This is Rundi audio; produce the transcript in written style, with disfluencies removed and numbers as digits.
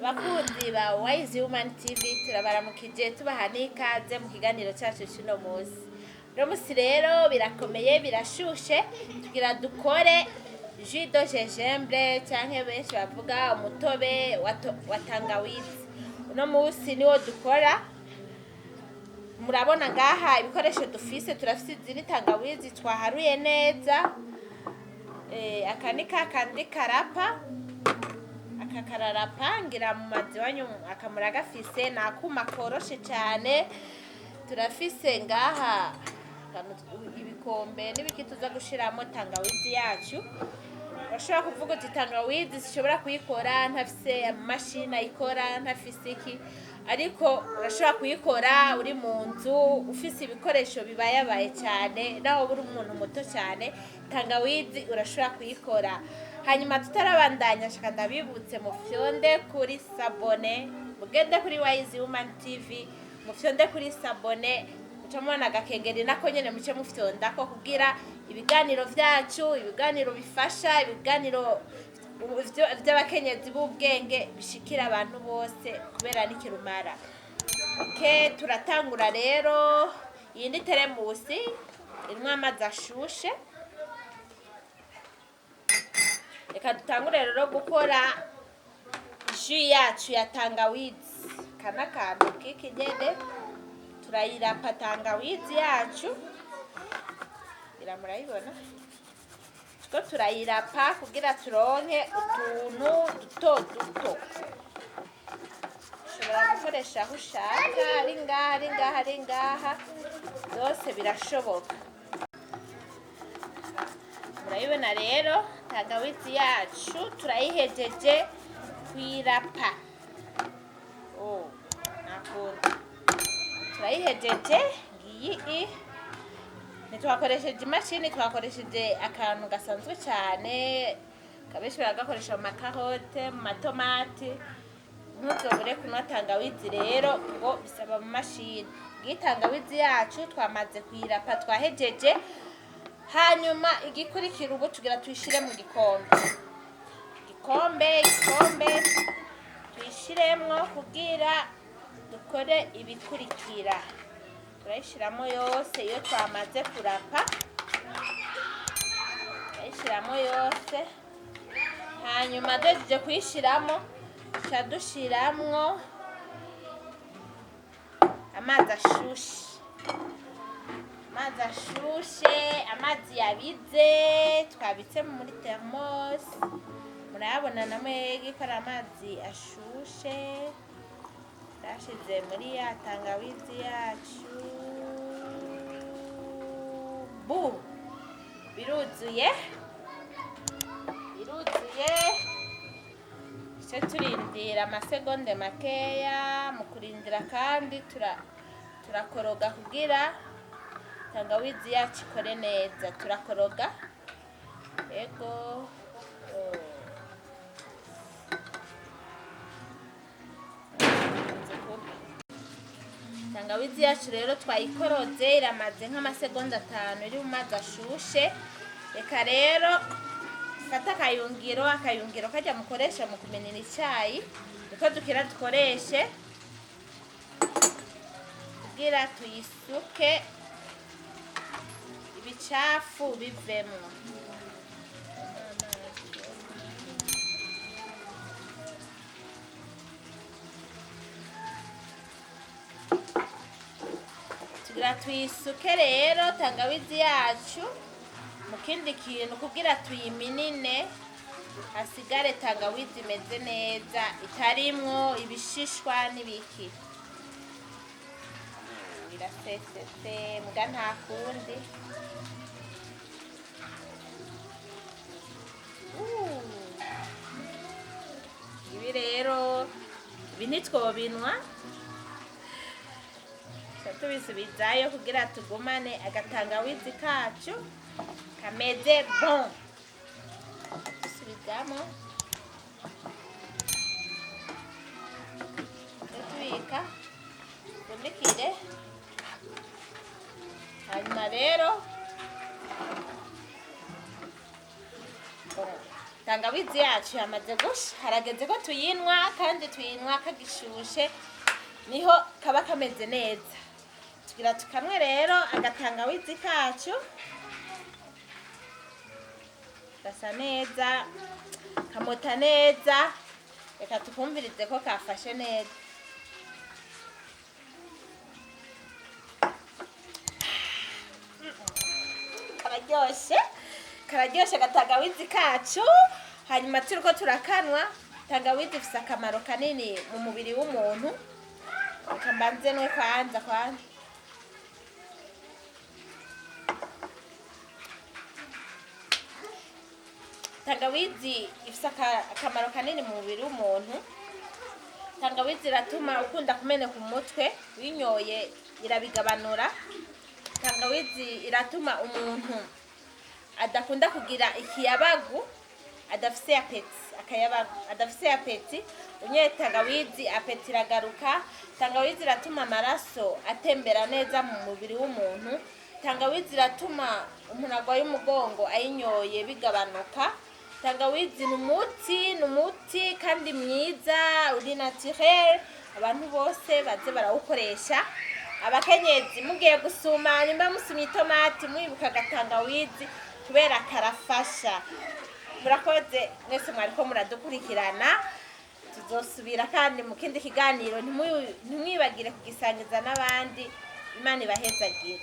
Bakunzi ba Wise Woman TV, turabaramukije, tubaha n'ikaze mu kiganiro cyacu cy'uno munsi. Uno munsi rero birakomeye, birashushe. Tugira dukore jus de gingembre, canke benshi bavuga umutobe wa tangawizi. Uno munsi niwo dukora. Murabona ngaha ibikoresho dufise: turafise izindi tangawizi twaharuye neza. Aka ni kakandi karapa, aka kararapa ngira mu mazi iwanyu akamura gafise, ni akuma koroshe cyane. Turafise ngaha ibikombe n'ibiki tuza gushiramo tangawizi yacu. Urashobora kuvuga uti: "Tangawizi sishobora kuyikora, ntafise amamashini ayikora, ntafise iki." Ariko urashobora kuyikora uri mu nzu, ufise ibikoresho bibayabaye cyane. Naho uri umuntu muto cyane, tangawizi urashobora kuyikora. Hanyuma tutarabandanya, shaka ndabibutse mufyonde kuri s'abonner, mugende kuri Wise Woman TV, mufyonde kuri s'abonner, muce mubona agakengeri, nako nyene muce mufyondako, kugira ibiganiro vyacu, ibiganiro bifasha, ibiganiro vy'abakenyezi b'ubwenge bishikira abantu bose, kubera nikirumara. Okay, turatangura rero. Iyi ni teremusi irimwo amazi ashushe. Reka dutangure rero gukora jus yacu ya tangawizi. Aka n'akantu k'iki nyene, turayirapa tangawizi yacu. Ira murayibona two turayirapa kugira turonke utuntu duto duto. Ushobora gukoresha aho ushaka, ari ngaha, ari ngaha, ari ngaha, byose birashoboka. Murayibona rero, tangawizi yacu turayihejeje kuyirapa. Oh, nakunda turayihejeje ngiyi. Ntitwakoresheje imashini, twakoresheje akantu gasanzwe cyane, kabenshi baragakoresha mu makarote, mu matomati. Ntuzobure kunywa tangawizi rero ngo bisaba mu mashini. Ngiyi tangawizi yacu, twamaze kuyirapa, twahejeje. Hanyuma igikurikira ubu, tugira tuyishire mu gikombe. Igikombe tuyishiremwo kugira dukore ibikurikira. Turayishiramo yose. Iyo twamaze kurapa, turayishiramo yose. Hanyuma duhejeje kuyishiramo, duca dushiramwo amazi ashushe, amazi ashushe, amazi yabize, twabitse muri thermos. Murayabona namwe ko ari amazi ashushe twashize muri ya tangawizi yacu. Bu biruzuye, biruzuye. Duce turindira amasegonde makeya. Mu kurindira kandi turakoroga kugira tangawizi yacu ikore neza. Turakoroga, yego. Oh. Imaze kuba. Tangawizi yacu rero twayikoroze, iramaze nk'amasegonda 5 iri mu mazi ashushe. Reka rero fata akayungiro, akayungiro kajya mukoresha mu kumenera icyayi, niko dukira dukoreshe kugira tuyisuke, ibicafu bivemwo. Tugira tuyisuke rero tangawizi yacu mu kindi kintu kugira tuyiminine, hasigare tangawizi imeze neza, itarimwo ibishishwa n'ibiki. Irasesetse mbwa, nta kundi. Ibi rero, ibi ntitwobinwa, tuca tubisubizayo kugira tugumane agatangawizi kacu kameze bon. Dusubizamo, tubika, tupfundikire. Hanyuma rero, tangawizi Tangawizi yacu yamaze gusha, harageze ko tuyinywa, kandi tuyinywa kagishushe, niho kaba kameze neza. Tugira tukanwe rero agatangawizi kacu, gasa neza, kamota neza. Reka tukumvirize ko kafashe neza. Kararyoshe, kararyoshe agatagawizi kacu. Hanyuma turiko turakanwa. Tangawizi ifise akamaro kanini mu mubiri w'umuntu. Reka mbanze nwe kwanza kwanza. Tangawizi ifise akamaro kanini mu mubiri w'umuntu. Tangawizi iratuma ukunda kumeneka umutwe, winyoye irabigabanura. Tangawizi iratuma umuntu adakunda kugira ikiyabagu, adafise appétit, akayabagu, adafise appétit, unyoye tangawizi appétit iragaruka. Tangawizi iratuma amaraso atembera neza mu mubiri w'umuntu. Tangawizi iratuma umuntu arwaye umugongo ayinyoye bigabanuka. Tangawizi ni umuti, ni umuti kandi mwiza, uri naturel, abantu bose baze barawukoresha. Abakenyezi, mugiye gusuma, nimba musumye itomati, mwibuka agatangawizi kubera karafasha. Murakoze mwese mwariko muradukurikirana. Tuzosubira kandi mu kindi kiganiro. Ntimwibagire kugisangiza n'abandi. Imana ibahezagire.